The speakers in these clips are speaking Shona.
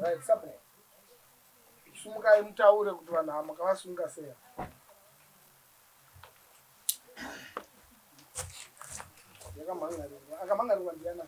Right, sabhuku. Sumukai mutaure kuti vanhu ava makavasunga sei. Yakamhangarirwa. Akamhangarirwa ndiana?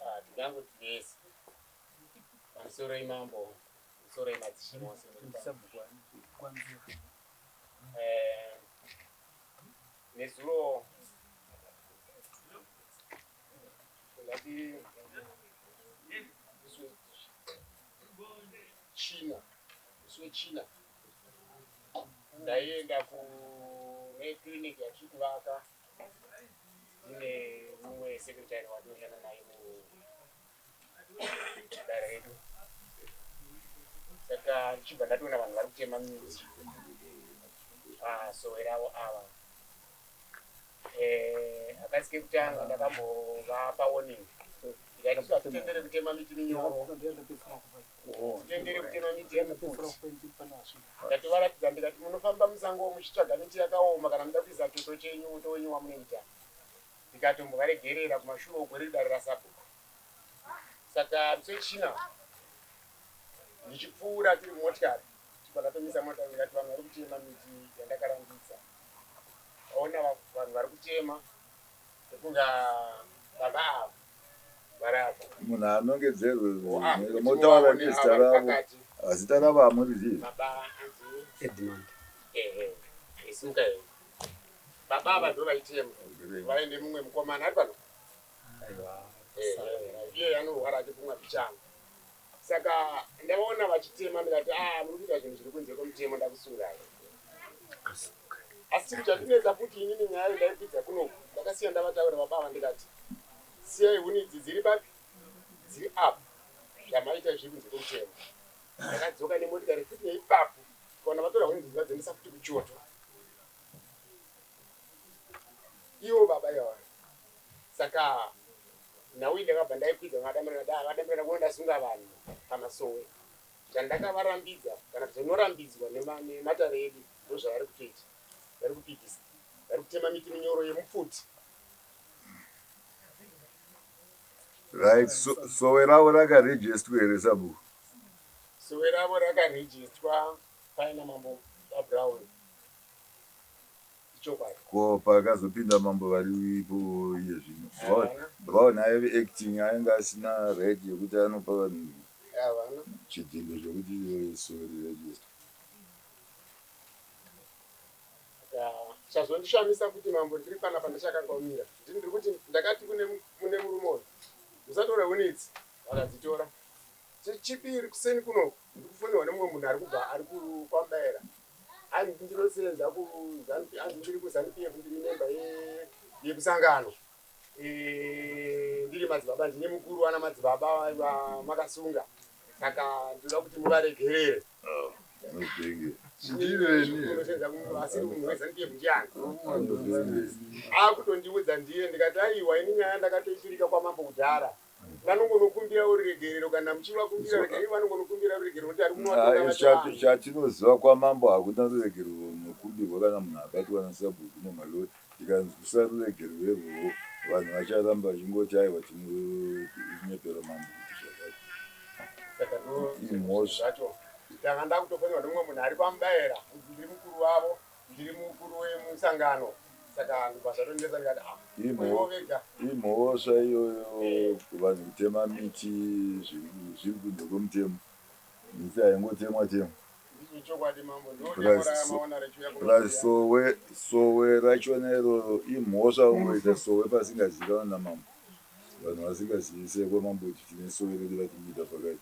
Ah, tingango vese. Pamusoro imambo, pamusoro imadzishe mose. Eh, nezuro ndati China, musi weChina ndaienda kune clinic yatiri kuvaka ndine mumwe secretary watinoshanda naye mudare redu. Saka ndichibva ndatoona vanhu vari kutema miti pasowe ravo ava. Eh, akasi kekutanga ndakambovapa warning ndikati isu hatitendere kutema miti minyoro, titendere kutema miti yemikuti. Ndatovaratidza ndikati munofamba musango muchitsvaga miti yakaoma kana muda kuisa choto chenyu uto wenyu wamunoita. Ndikatombovaregerera kumashure uko riri dare rasabhuku. Saka musi wechina ndichipfuura tiri mumotikari chibva ndatomisa mota ndikati vanhu vari kutema miti yandakarambidza. Vaona vanhu vari kutema ndofunga baba ava vari apa. Munhu anongedzerwe Oh, ah, mhero kuti motaura muvaone nezita ava vari ravo. pakati. Ah, Zita ravo hamurizivi. Baba anzi Edmund. Ehe, simuka here. Baba ava ndo vaitema. Vaende mumwe mukomana ari pano. Aiwa. Ehe, iye anorwara achipumwa pichana. Saka ndavaona vachitema ndikati ah, muri kuita zvinhu zviri kunze kwemutemo ndakusungai. Asi chinhu chandinetsa futi inini nyaya ndaikwidza kunoku ndakasiya ndavataura baba ava ndikati siyai huni idzi dziri papi dziri apo zvamaita zviri kunze kwemutemo. Ndakadzoka nemotikari futi neipapo kaona vatora huni idzi vadziendesa futi kuchoto. Ivo baba ivava. Saka nhau iyi ndakabva ndaikwidza vadamburana kuona ndasunga vanhu pamasowe. Zvandakavarambidza kana kuti zvinorambidzwa nematare edu ndozvavari kutoita. Vari kupikisa. Vari kutema miti minyoro yemupfuti. Right, so, sowe ravo rakaregisterwa here sabhuku? Sowe ravo rakaregisterwa paina mambo vaBrown. Ichokwadi. Ko pakazopinda mambo varipo iye zvino. Brown aive acting ainge asina right yekuti anopa vanhu Havana. chidhindo chekuti sowe riregister. Chazondishamisa kuti mambo ndiri panapa ndachakangomira. Ndini ndiri kuti ndakati kune mune murume uyu musatora huni idzi vakadzitora. Chechipiri kuseni kunoku ndiri kufonerwa nemumwe munhu ari kubva ari kwambaira. Anzi ndinosenza kuZanu anzi ndiri kuZanu PF ndiri memba yekusangano. Ndiri madzibaba ndine mukuru wana madzibaba vamakasunga. Saka ndinoda kuti muvaregerere. Anopenge. Asiri munhu weZanu PF ndiani? Anopenge. Akutondiudza ndiye ndikati aiwa ini nyaya ndakatoiturika kwamambo kudhara. Vanongonokumbira ruregerero kana muchivakumbira ruregerero vanongonokumbira ruregerero kuti ari kunovatonga vacho vanhu. Chatinoziva kwamambo hakuna ruregerero runokumbirwa kana munhu abatwa nasabhuku nemhaka yekuti tikanzwisa ruregerero irworwo vanhu vacharamba vachingoti aiwa tinonyepera mambo kuti zvakati. Saka ndo Imhosva. zvacho ndanga ndakutofonerwa nemumwe munhu ari kwaMubayera ndiri mukuru wavo ndiri mukuru wemusangano saka ndobva zvatondinetsa ndikati ah ivo vega Imhosva iyoyo vanhu kutema miti zviri kunze kwemutemo. Miti haingotemwa temwa. Ndizvo chokwadi mambo ndo Plus, demo ramaona richiuya plus kunokuya. sowe rachona iroro imhosva kungoita sowe pasingazivikanwa namambo. Vanhu vasingazivi kwamambo kuti tine sowe redu ratinoita pakati.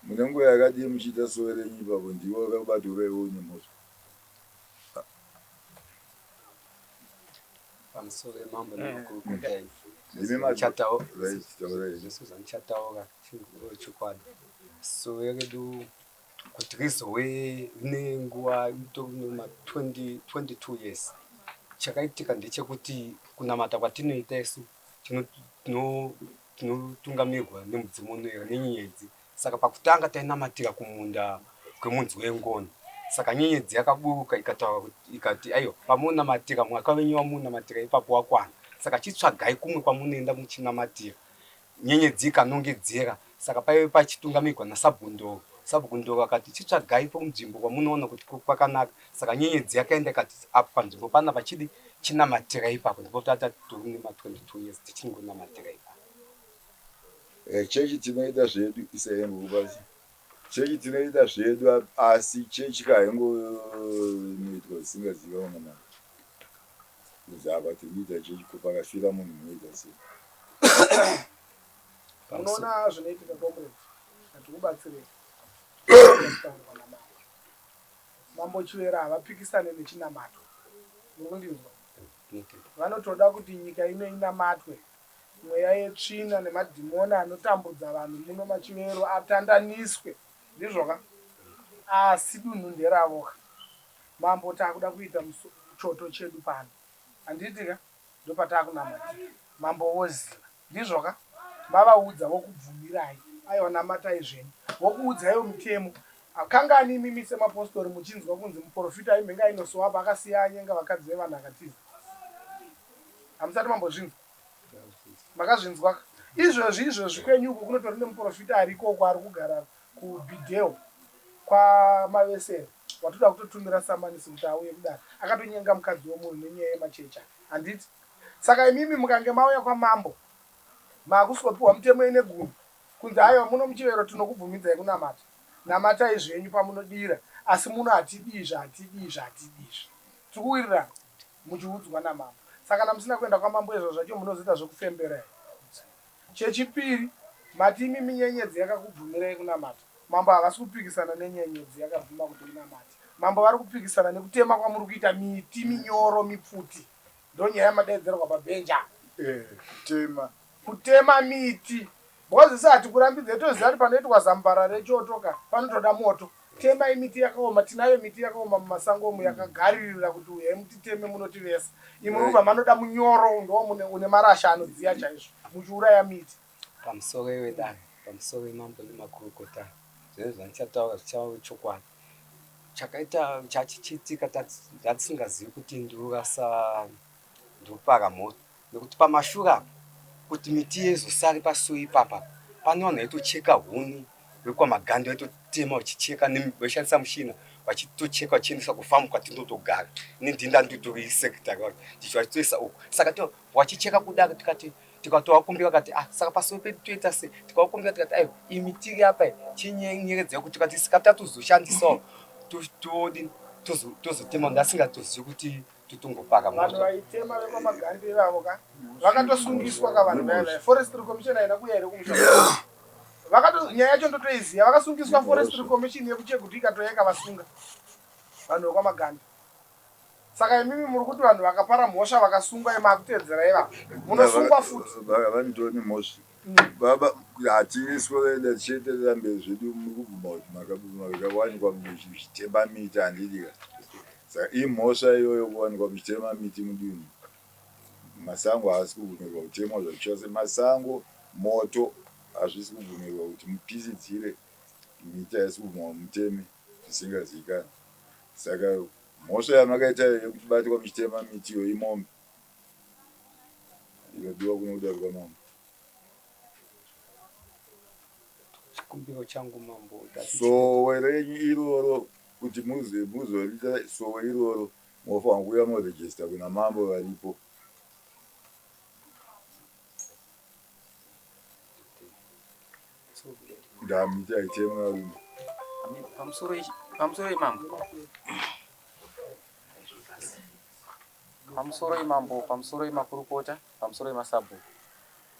Mune nguva yakadii muchiita sowe renyu ipapo ndiwe wakabatirwa iwe une mhosva. Pamusoro yemambo nemakurukota enyu. Ndimi Right, taurai. Zvese zvandichataura chokwadi. Sowe redu kuti rizove rine nguva ma 22 years. Chakaitika ndechekuti kunamata kwatinoita isu tinotungamirwa nemudzimu unoyera nenyenyedzi. Saka pakutanga tainamatira kumunda kwemunzi wengoni. Saka nyenyedzi yakaburuka ikataura ikati aiwa pamunamatira mwaka wenyu wamunamatira ipapo wakwana. Saka chitsvagai kumwe kwamunoenda muchinamatira. Nyenyedzi ikanongedzera. Saka paive pachitungamirwa naSabhuku Ndoro. Sabhuku Ndoro akati chitsvagai kunzvimbo kwamunoona kuti kwakanaka. Saka nyenyedzi yakaenda ikati apo panzvimbo panapa chidi chinamatirai ipapo. Ndipo tatatori nema 22 years tichingonamatira ipapo. Eh, chechi tinoita zvedu isaengo kubasa chechi tinoita zvedu asi chechi kahengonoitwa zvisingazivikanwa namambo kunzi apa tiri kuita chechi ko pakafira munhu munoita sei Munoona zvinoitika comrade hatikubatsirei kutaurwa namambo. Mambo Chivera havapikisane nechinamato. Muri kundinzwa? Vanotoda kuti nyika ino inamatwe. Mweya yetsvina nemadhimoni anotambudza vanhu muno maChivero atandaniswe. Ndizvoka? Asi dunhu nderavoka. Mambo takuda kuita choto chedu pano. Handiti ka? Ndopatakunamatira. Mambo voziva. Ndizvo ka? Mavaudza vokubvumirai. Aiwa namatai zvenyu. Vokuudzaiwo mitemo. Kangani imimi semapostori muchinzwa kunzi muporofita aimbenge ainosuwa apa akasiya anyenga vakadzi vevanhu akatiza? Hamusati mambozvinzwa? Makazvinzwa ka? Izvozvi izvozvi kwenyu uko kunotori nemuporofita ariko uko ari kugara kuBideo kwaMavesera watoda kutotumira samanisi kuti auye kudare akatonyenga mukadzi wemunhu nenyaya yemachecha handiti? Saka imimi mukange mauya kwamambo makusopiwa mutemo ine gumi kunzi aiwa muno muchivero tinokubvumidzai kunamata namatai zvenyu pamunodira asi muno hatidi izvi hatidi izvi hatidi izvi tiri kuwirirana muchiudzwa namambo saka kana musina kuenda kwamambo izvo zvacho munozoita zvekufembera here chechipiri mati imimi nyenyedzi yakakubvumirai kunamata mambo havasi kupikisana nenyenyedzi yakabvuma kuti munamate mambo vari kupikisana nekutema kwamuri kuita miti minyoro mipfuti Ndonyaya yamadeedzerwa pabhenji apa. Eh, kutema. Kutema miti. Because isu hatikurambidze toziva kuti panoitwa zambara rechoto ka panotoda moto. Temai miti yakaoma tinayo miti yakaoma mumasango umu yakagaririra kuti uyai mutiteme munotivesa. Imwi mubva manoda munyoro ndo mune une marasha anodziya chaizvo muchiuraya miti. Pamusoro wedare, pamusoro mambo nemakurukota, zvinhu zvandichataura zvichava chokwadi. Chakaita chachichiitika tatisingazivi kuti ndiurasa ndopara mhosva nekuti pamashure apo kuti miti yezosare pasuo ipapa pane vanhu vaitocheka huni vekwaMaganda vaitotema vachicheka vaishandisa mushina vachitocheka vachiendesa kufamu kwatinotogara ini ndini ndanditori secretary wacho ndicho vachitoisa uko saka wachicheka kudaro tikati tikatovakumbira vakati ah saka pasuo pedu toita sei tikavakumbira tikati aiwa iyi miti iri apa chinyenyeredzai kuti tikati sika tatozoshandisawo todini tozotema ndasingatozivi kuti totongopaka vanhu vaitema vekwamagandi ivavo ka vakatosungiswa ka vanhu vaya vaya forestry commission haina kuuya here kumusha vakato nyaya yacho ndotoiziva vakasungiswa forestry commission yekuchegutu ikatoya ikavasunga vanhu vekwamagandi Saka imimi muri kuti vanhu vakapara mhosva vakasungwa imi makuteedzera ivavo munosungwa futi. Vanotori nemhosva baba hatiiswe tichienderera mberi zvedu muri kubvuma kuti makawanikwa muchitema miti handidi ka saka imhosva iyoyo kuwanikwa muchitema miti mudunhu masango haasi kubvumirwa kutemwa zvachose masango moto hazvisi kubvumirwa kuti mupisidzire miti haisi kubvumwa muteme zvisingazivikanwi Saka mhosva yamakaita iyo yekutibatwa muchitema miti iyo imombe ikadiwa kuno kudare kwamambo. Chikumbiro changu mambo. Sowe renyu iroro kuti muzoriita sowe iroro mofanira kuuya moregister kuna mambo varipo. Ndamiti haitemwe varume. Pamusoro imambo. Pamusoro imambo, pamusoro imakurukota, pamusoro imasabhuku.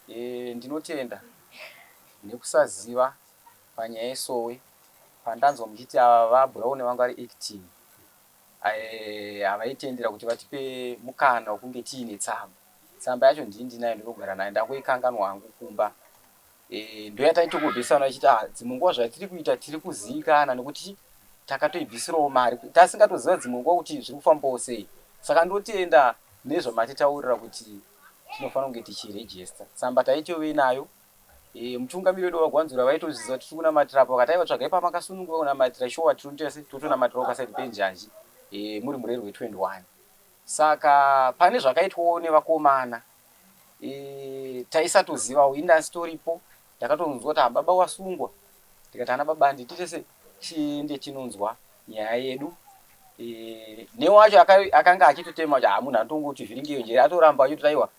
E, ndinotenda nekusaziva panyaya yesowe pandanzwa muchiti ava vaBrown vanga vari acting eh, havaitendera kuti vatipe mukana wekunge tiine tsamba. Tsamba yacho ndini ndinayo ndinogara nayo ndangoikanganwa hangu kumba. Eh, ndoyataitongobhesana ichiti ah, dzimwe nguva zvatiri kuita tiri kuziikana nekuti takatoibvisirawo mari tasingatoziva dzimwe nguva kuti zviri kufambawo sei. Saka ndotenda nezvamatitaurira kuti tinofanira kunge tichirejesta tsamba taitove nayo. E, mutungamiri wedu vaGwanzura vaitozviziva kuti tiri kunamatira apo vakati aiwa tsvagai pamakasununguka kunamatira shuwa tinoita se totonamatirawo pasaidi penjanji e, muri murerwe 21 saka pane zvakaitwawo nevakomana e, taisatozivawo ini ndasitoripo. Ndakatonzwa kuti ah baba wasungwa ndikati ana baba handi tiite sei tiende tinonzwa nyaya yedu e, newacho akanga achitotema kuti ah munhu anotongoti vhiringeyo njere atoramba achitoti aiwa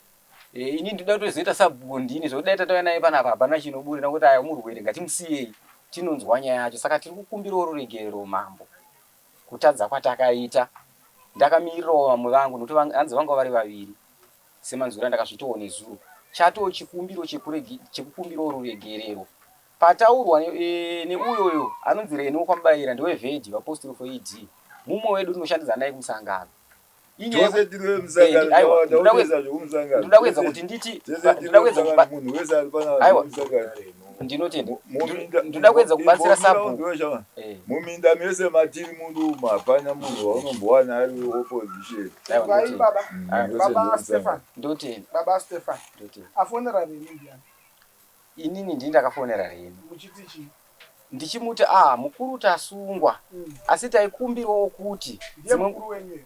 e, ini ndinoda kutozoita sabhuku ndini zvekuti dai tatouya naye panapa hapana chinobuda nekuti aya murwere ngatimusiyei tinonzwa nyaya yacho saka tiri kukumbirawo ruregerero mambo kutadza kwatakaita ndakamirirawo vamwe vangu nokuti hanzi vanga vari vaviri Semanzwiro andakazviitawo nezuro, chatoo chikumbiro chekukumbirawo ruregerero. Pataurwa neuyoyo anonzi Rene wekwaMubayira ndeweVhedhi, Vapostori for ED, mumwe wedu tinoshandidzana naye kumusangano. Inyaya Tose tiri vemusangano, Aiwa, ndinoda kuedza zvekumusangano. Ndinoda kuedza kuti nditi Tese tiri ndinoda kuedza vemusangano, munhu wese ari panapa Aiwa. ndewemusangano. Ndinotenda. Muminda- Ndinoda kuedza kubatsira imbomira sabhuku. unzwe shama. Eh. Muminda mese matiri muno umu hapana munhu waunombowana ari weopposition. Aiwa, Vai ndotenda. baba. Munhu wese Baba ndewemusangano. Stefan. Ndotenda. Baba Stefan. Ndotenda. Afonera Reni ndiani? Inini ndini ndakafonera Reni. Muchiti chii? Ndichimuti ah mukuru tasungwa Mm. asi taikumbirawo kuti Ndiye dzimwe mukuru wenyu here?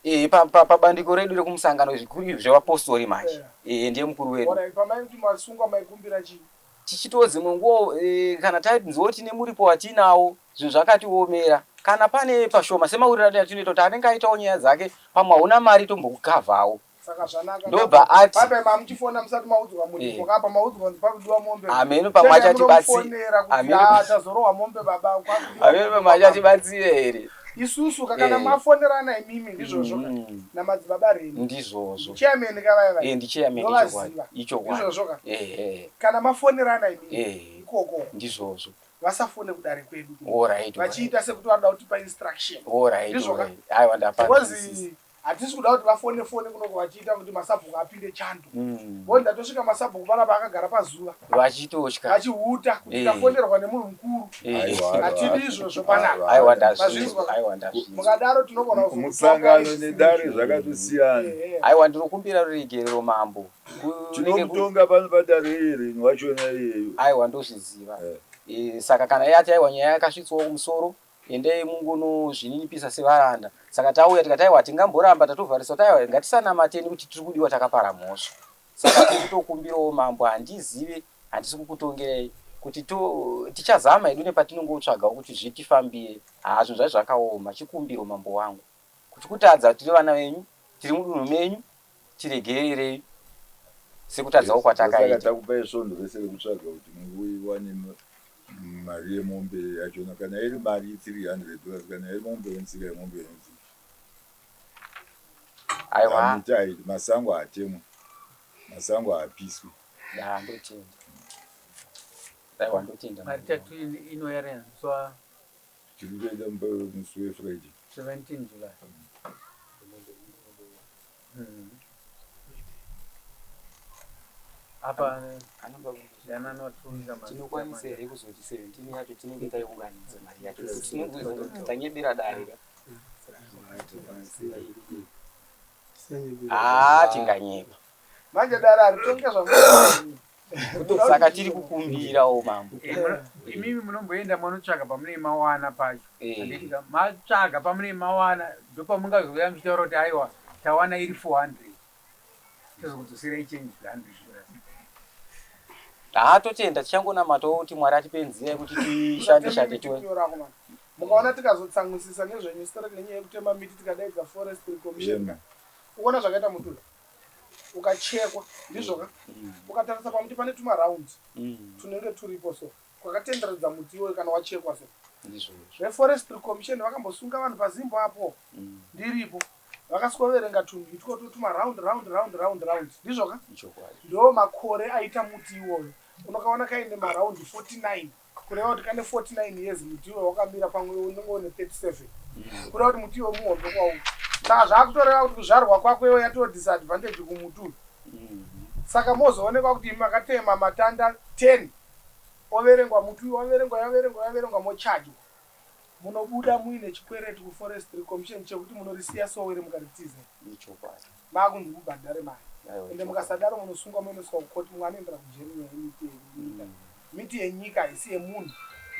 Eh, pa, pa, pabandiko redu rekumusangano zvikuru izvi zvevapostori manje Yeah. eh, ndiye mukuru wedu Alright, pamaiti masungwa maikumbira chii? tichitiwo dzimwe nguva eh, kana tanzwa tine muripo watinawo zvinhu zvakatiomera kana pane pashoma semawirirano atinoita kuti anenge aitawo nyaya dzake pamwe hauna mari tombokukavhawo Saka zvanaka. Ndobva ati- Pape mamuchifona musati maudzwa muripo Eh. kapa maudzwa kunzi pakudiwa mombe. Hameno pamwe achatibatsi- Munomufonera kuti hameno- ah tazorohwa mombe baba. kwakudiwa amene mombe pamwe baba. achatibatsire here Isusu kakana Eh. mafonerana imimi ndizvozvo ka. Mm. Namadzibaba Reni. Ndizvozvo. Chairman ka vaya vaya. Eh, ndichairman Ndovaziva. ichokwadi ichokwadi Ndizvozvo ka. Eh, eh, Kana mafonerana imimi eh, ikoko ndizvozvo vasafone kudare kwedu. Alright, Vachiita sekuti vanoda kutipa instruction. alright, Ndizvo ka. alright. Aiwa ndapa Because hatisi kuda kuti vafone fone kunoko vachiita kuti masabhuku apinde chando. Mm. Bo ndatosvika masabhuku panapa akagara pazuva vachitotya vachihuta kuti Eh. tafonerwa nemunhu mukuru. Eh. Aiwa, aiwa. Hatidi izvozvo panapa. Aiwa Mazvinzwa ndazvinzwa ka? aiwa ndazvinzwa Mukadaro tinogona kuzokutongai Musangano zvisiri nedare izvo. zvakatosiyana. Eh, eh. Aiwa ndinokumbira ruregerero mambo. Kunenge Tinomutonga pano padare iri wachona iyeyo. Aiwa ndozviziva. Eh. Eh, saka kana iye ati aiwa nyaya yakasvitswawo kumusoro endei mungonozvininipisa sevaranda. Saka tauya tikati aiwa hatingamboramba tatovharisa kuti aiwa ngatisanamateni kuti tiri kudiwa takapara mhosva. Saka tiri kutokumbirawo mambo handizive handisi kukutongerei kuti to tichazama hedu nepatinongotsvagawo kuti zvitifambire. Haa zvinhu zvacho zvakaoma chikumbiro mambo wangu kuti kutadza tiri vana venyu tiri mudunhu menyu tiregererei sekutadzawo Saka kwatakaita. takupai svondo rese rekutsvaga kuti muwane mari yemombe yachona kana iri mari 300 dollars kana iri mombe yemusika yemombe yemusika. Aiwa. Miti haidi masango hatemwe masango haapiswi. Ya ndotenda. Aiwa ndotenda. Mari tatu inoerenzwa Tiri kuenda musi weFriday. 17 July. Mm. Apa ndiananotunza Tinokwanisa here kuzoti 17 yacho tinenge taiunganidza mari yacho Tinenge tanyebera dare ka. Ah tinganyeba. Manje dare haritonge zvamunoona. Saka tiri kukumbirawo mambo. Imimi munomboenda munotsvaga pamunee mawana pacho. Eh. Handiti ka, matsvaga pamunee mawana ndopamungazouya muchitaura kuti aiwa tawana iri 400. Tozokudzoserai change 100 dollars. Haa totenda tichangonamatawo kuti Mwari atipe nzira yekuti tishande shande tiwe. Mukaona tikazotsamwisisa nezvenyu straight nenyaya yekutema miti tikadaidza forestry commission. Yema. Ukaona zvakaita muti uyu ukachekwa ndizvo ka ukatarisa pamuti pane tumaraundi Mm. tunenge turipo so kwakatenderedza muti iwoyo kana wachekwa so. Ndizvozvo. Veforestry commission vakambosunga vanhu pazimbo apo Mm. ndiripo vakasikoverenga tunhu itwoto tumaround round round round round ndizvo ka Ichokwadi. ndo makore aita muti iwoyo unokaona kaine maraundi 49 kureva kuti kane 49 years muti iwoyo wakamira pamwe unenge une 37 kureva kuti muti iwoyo muhombe kwauri saka zvaakutoreva kuti kuzvarwa kwako iwe yatoo disadvantage kumuti uyu Mm. saka mozoonekwa kuti makatema matanda 10 overengwa muti uyu waverengwa yaverengwa yaverengwa mochajwa munobuda muine chikwereti kuforestry commission chekuti munorisiya sowere mukaritiza Ichokwadi. maakunzi mubhadhare mari Aiwa, ende ichokwadi. mukasadaro munosungwa munoendeswa kukoti mumwe anoendera kujeri nyaya yemiti yenyika miti yenyika haisi yemunhu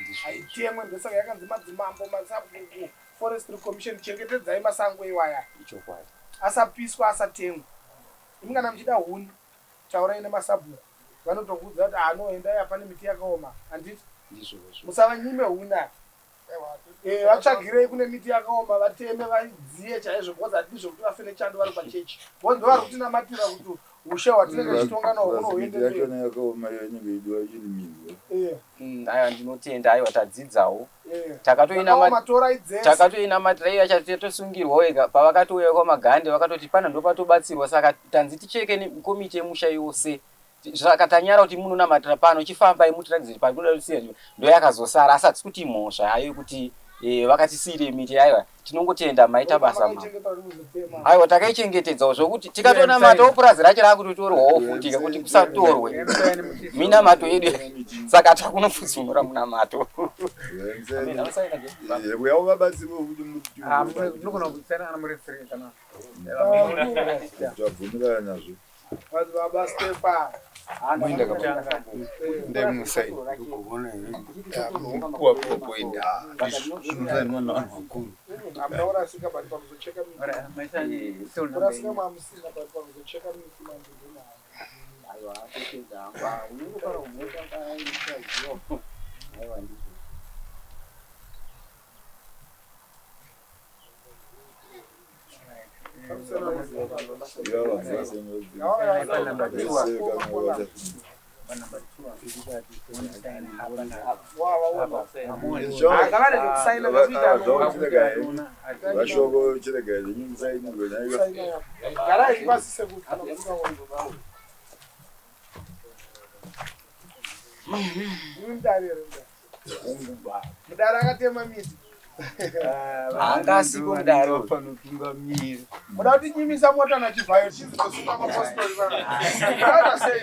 Ndizvozvo. haitemwe ndosaka yakanzi madzimambo masabhuku forestry commission chengetedzai masango iwaya Ichokwadi. asapiswa asatemwa imi kana muchida huni taurai nemasabhuku Vanotokuudza kuti ah no, endai apa miti yakaoma, handiti? Ndizvozvo. Musavanyime huna. Eh, vatsvagirei kune miti yakaoma, vateme, vadziye chaizvo, because hatidi zvokuti vafe nechando vari pachechi, because ndovari kutinamatira kuti ushe hwatinenge tichitonga nahwo Miti kunohuende mberi. yachona yakaoma iyo inenge idiwa iri minzwa. Aiwa, ndinotenda. Aiwa, tadzidzawo. Zvakaoma, torai dzese. Takatoinamatira iyo yachatosungirwa wega. Pavakatouya kwamagande vakatoti pana ndopatobatsirwa, saka tanzi ticheke nekomiti yemusha yose. Saka tanyara kuti munonamatira pano, chifambai mutiratidze kuti panoda kusiya ndoyakazosara, asi hatisi kuti mhosva hayo yekuti vakatisiyire miti. Aiwa, tinongotenda, maita basa ma Makaichengeta kuti muzotema. Aiwa, takaichengetedzawo zvokuti tikatonamatao purazi racho rakutotorwawo futi kuti kusatorwe minamato yedu, saka takunopfudzunura munamato. Uya uvabatsire kuti muti Munogona kusaina kana muri three kana tabvumirana nazvo. Vanzi baba Stefan. Muenda kapa ndai musaini ndikuona kuwa point zvinosainwa navanhu vakuru. Hamuna kurasika, but pakuzocheka miti kurasika mamusina, but pakuzocheka miti manje ndinayo. Aiwa, totenda. Unongofara kumhosva kaisaziva. Aiwa, ndizvo. Iva vanhu vasainwa kana vada. Ngavarege kusaina nekuita. Vashoko, chiregai zvenyu musainirwe naiva. Garai pasi sekuti kana musingaoni. Imi mudare here, mudare? Mudare akatema miti. Haangasiko mudare. Panotungamira. Muda kutinyimisa mota nachivhayo, chizi tosuka mapostori vana. Mudaita sei?